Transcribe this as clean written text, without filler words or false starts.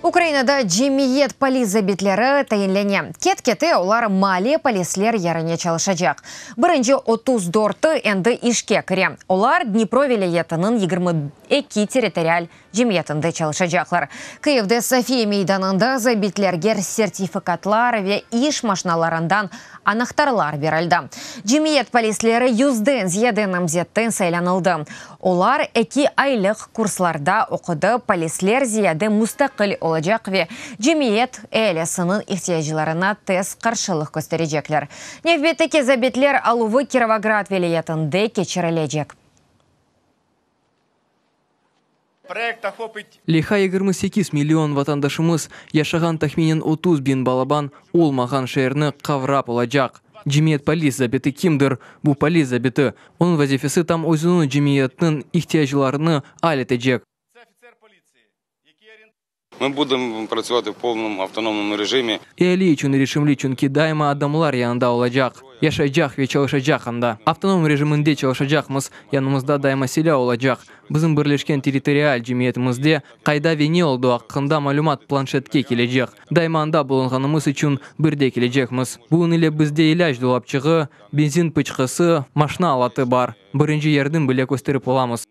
Ukrainada cemiyet polis zabitleri tayinlene. Ket-kete olar maale polisler yerine çalışacaq. Birinci 34-i endi işke kire. Olar Dnipro vilâyetiniñ 22 territorial cemiyetinde çalışacaqlar. Kıyivde Sofiya meydanında zabitlerge sertifikatlar ve iş maşnalarından anahtarlar berildi. Cemiyet polisleri yüzden ziyade namzetten saylanıldı. Olar eki aylıq kurslarda oqudı, polisler ziyade mustaqil olacaq ve cemiyet ealisiniñ ihtiyaclarına tez qarşılıq kösterecekler. Nevbetteki zabitler aluvı Kirovograd vilâyetinde keçirilecek. Leyha 28 million vatandaşımız yaşağan tahminen 30 biñ balaban olmağan şeerni qavrap olacaq. Cemiyet polis zabiti kimdir? Bu polis zabiti. Onıñ vazifesi tam özüniñ cemiyetniñ ihtiyaclarını al etecek. Mı budem pratsüvati v povnom avtonomnom rejimi. Eali içün irişimli, çünki daima adamlar yanında olacaq, yaşaycaq ve çalışacaq anda. Avtonom rejiminde çalışacaqmız, yanımızda daima silâ olacaq. Bizim birleşken territorial cemiyetimizde qayda ve ne oldı aqqında malümat planşetke kelecek. Daima anda bulunğanımız içün birde kelecekmiz. Bunıñ ile bizde ilâc dolapçığı, benzin pıçqısı, maşna alatı bar. Birinci yardım bile kösterip olamız.